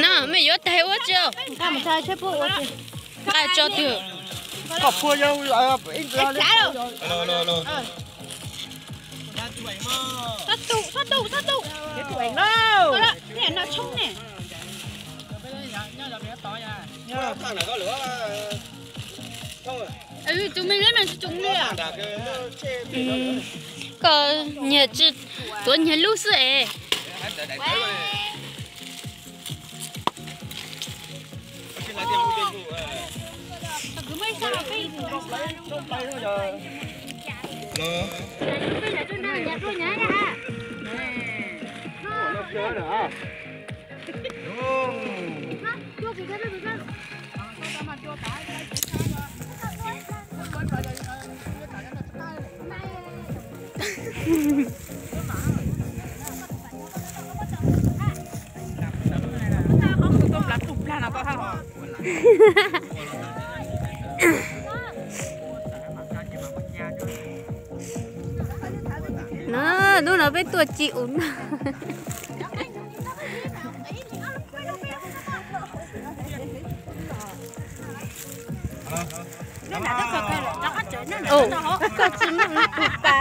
No, mej yuav taig ua tsi? Nqa tso twg? Koj nyiag tsi, tuav nyiag lub xwb es. No, hnub no peb tuaj ci u na. Koj tsis muaj tus pas.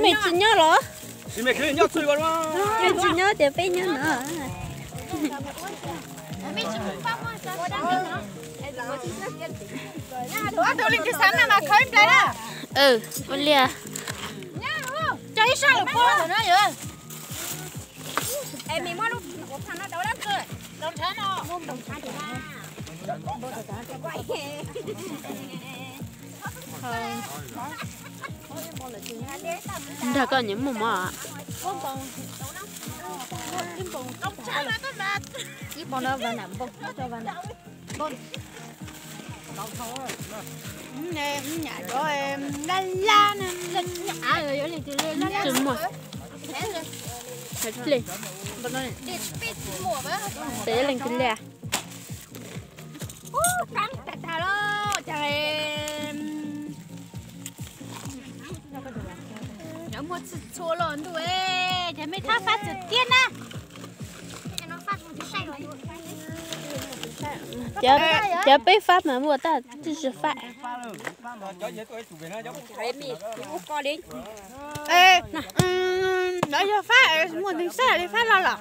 Mej tsis nyob los? Mej tsis nyob tias peb nyob no. Ua li. Nrog koj nyiam muaj mov. Ib npoo no vas nam npoo, coj vas nam npoo. Nyam cov laj laj na. Tsis muaj. Hais pliag. Tes leej twg liaj. Muaj txhua los ntuj, ces mej thab fab txawm tiag na. Cov peb fab mas muaj tab tsis fab. Lawv yog fab muaj neeg saib li fab los los?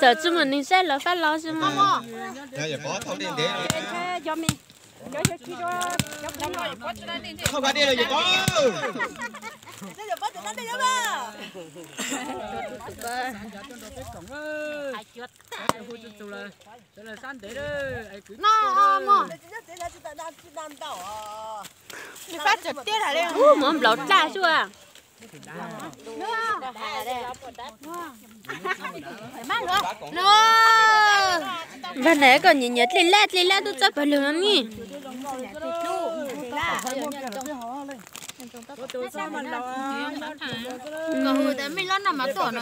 Txawm tsis muaj neeg saib los fab los xwb mas. No, fab txawm tiag li. Ub, mov nplaum dlaj xwb. Npag na koj nyiam nyiam dlej laj dlej laj tuaj txog pawg lug no ne. Mej loj noj mas tuaj no.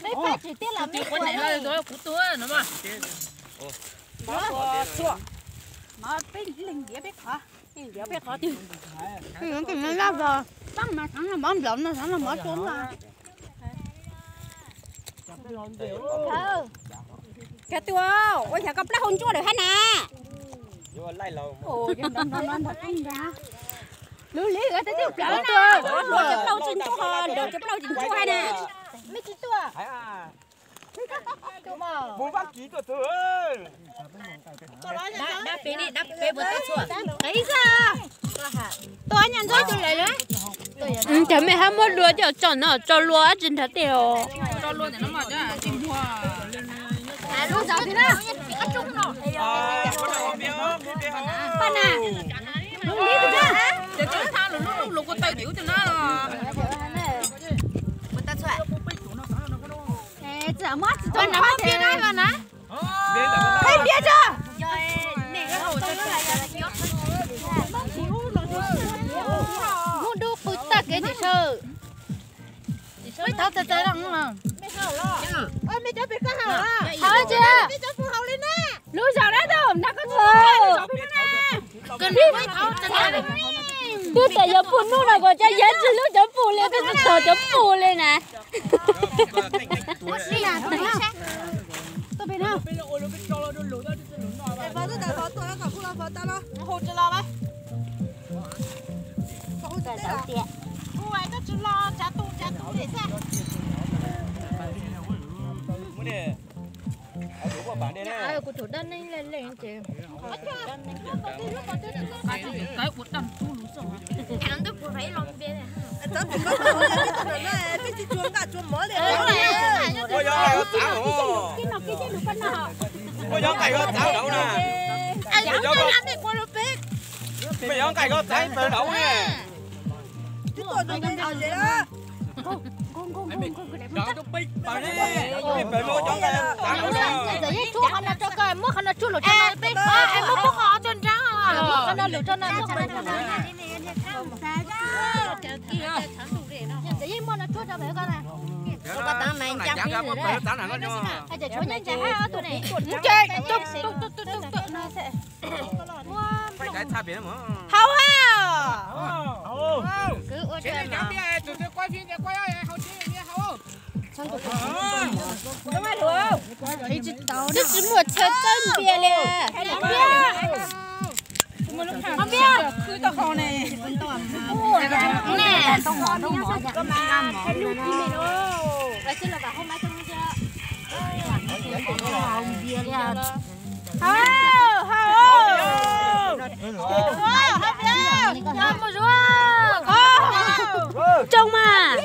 Peb pab tsis tiag los kuv tus no mas. Peb leeg ntiav peb qhov, leeg ntiav peb qhov twg. Tus no laj vog, pab mas xav no mov nplaum no xav no mov tsuab. Koj tuaj, ua xyov koj plaub hau ntsuab lawm hab na. Lub li tej twb plawv tuaj, cov plaub tsis ntsuab, cov plaub tsis ntsuab hab na. Mej tsis tuaj. Tua nyaj ntxob tus lawm. Cov mej hab muab dua coj tso no tso lua dab tsi nrad tej os. Peb ntiav tso. Hnub dub qw tag kev tsis sawb. Mej thov txais txais los. Lub zaum dab tau nag koj txhua. Twb tas yuav puj nub no kuv cov yav tsis hlub cov puj li, twb txog cov puj li na. Kuv tus dab neeg lej lej ces Txawm yeej tshuab qhov no tso koj, muab qhov no tshuab lus rau no, muab qhov no lus rau no, muab qhov no. Txawm yeej muaj no tshuab rau pem koj na. Hais tias tshuav nyob ntsa hab ob tug ne. Haus ha. Twb tsis muaj chaw txawb npias li. Tsoo mas.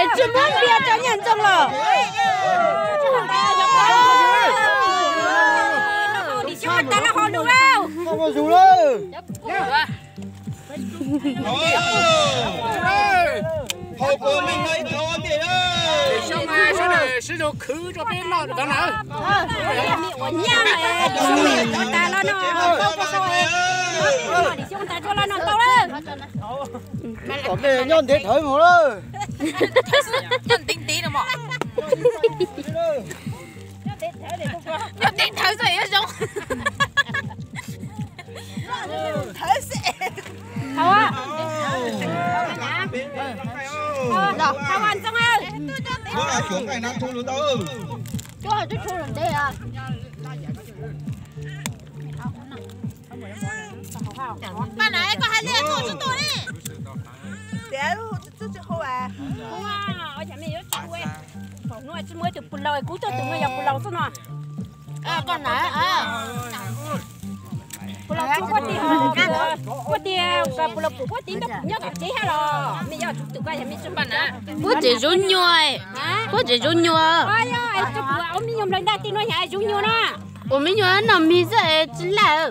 Es tsis muab npias rau Nyaj Ntxoo los? Sib zog khwv rau peb noj tau na. Ua nyab tas los no, xyoo tas tsuag los no tau lawm. Kom mej nyob ntev dhawv mus lawm. Nyob ntev ntev no mog. Nyob ntev dhawv xwb yuav zoo. Paj na, koj hais li koj tsis tuaj li. Tias tsis hu as. Hu, ua cas mej yuav tsis hu? Thaum no tsis muaj ib tug pus laus, kuv tuaj tus no yog pus laus xwb no. Koj na, pus laus tsis muaj tiag, muaj tiag, pus laus pum muaj tiag, nrog pum nyob tom tsev hab los. Mej yog tsis tus koj yog mej tsis paj na. Puab tsev zuv nyuas, puab tsev zuv nyuas. Ua me nyuam nplawg ntaj tij no yog zuv nyuas na. Ua me nyuam noj mis xwb tsis laj.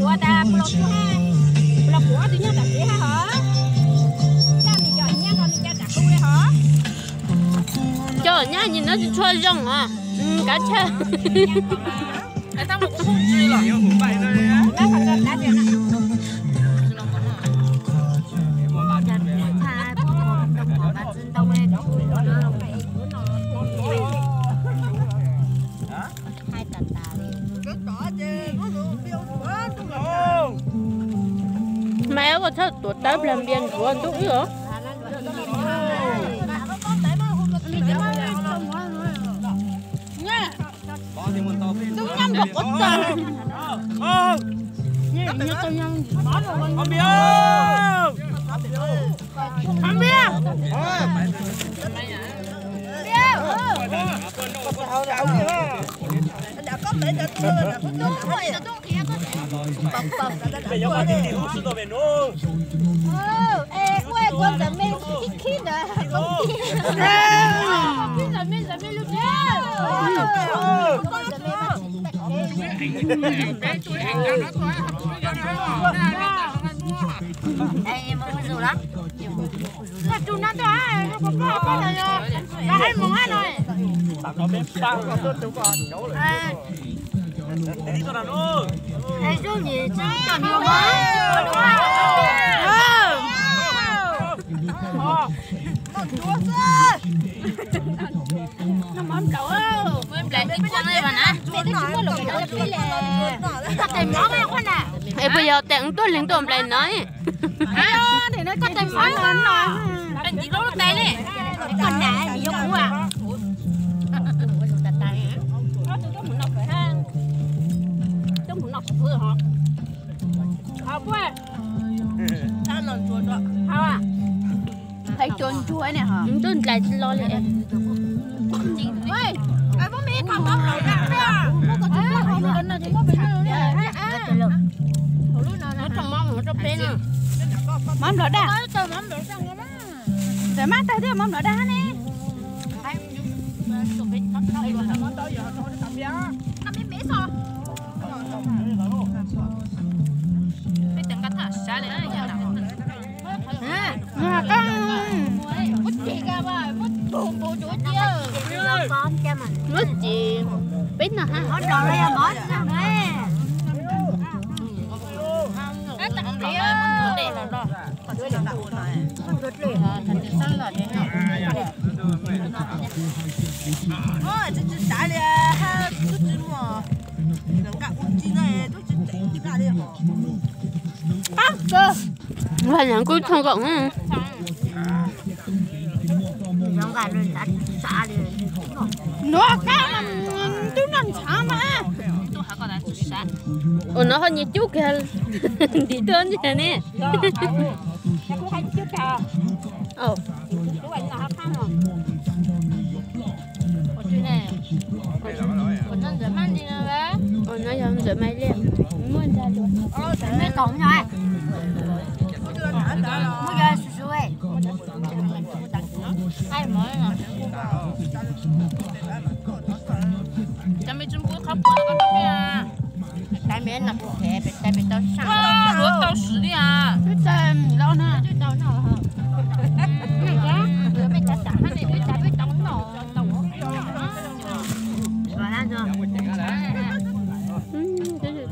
Ua tas los kuv, los kuv ob tug nyab tom tsev hos. Coj me cov nyab ko me cov tsam kuv li hos. Cov nyab nim no tsis tshua zoo os. Kav tsij. Mas ua txhawj tuav tawb plag npias ntsuav ntuj wb os. Es puas yog tes tuaj leeg tuaj nplais no? Tuaj nplais tsis lo li. Mov nplov daj. Ntawm mab tawg thiab mov nplov daj hab ne. Muab tsis peb no hab. Vaj nyam kub txhooj kaum. Nuav koj twb noj ntshaav mas. Ua no ho nyias cub kiag ntim tuaj ntag ne. Ua no yog ntxawm Maiv Liaj, muaj ntau dua. Luav tau swm li as.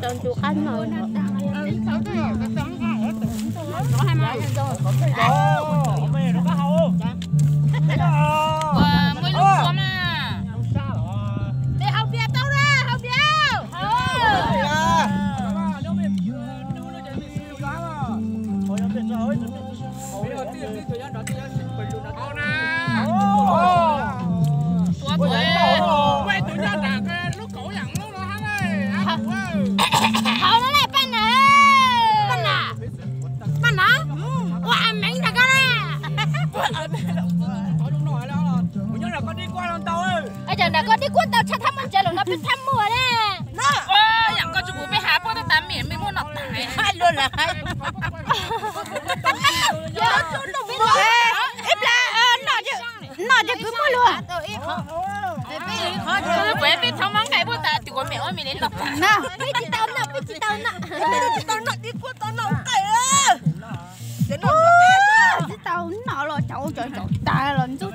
Tau ntu qab no. Muaj ib lub tsua mas. Haus pias tau na, haus pias. Haus no ne, Paj Nam. Paj Nam, Paj Nam, ua meev nrog koj na. Ua cas nram koj dib kuab ntau tshaj thab muaj ntsia lawm no peb thab muaj na. Yam koj tsis pum peb has puab tab tas mej mej muab noj tas. Ib plag noj ces kwv muaj luag. Peb thov mov nqaij puab tas tus kuv mem ua mem li noj tas. Peb tsis tau noj, peb tsis tau noj. Tsis tau noj dib kuab, tau noj nqaij. Tsis tau noj los cov ua cov ncaum tas los ntxub.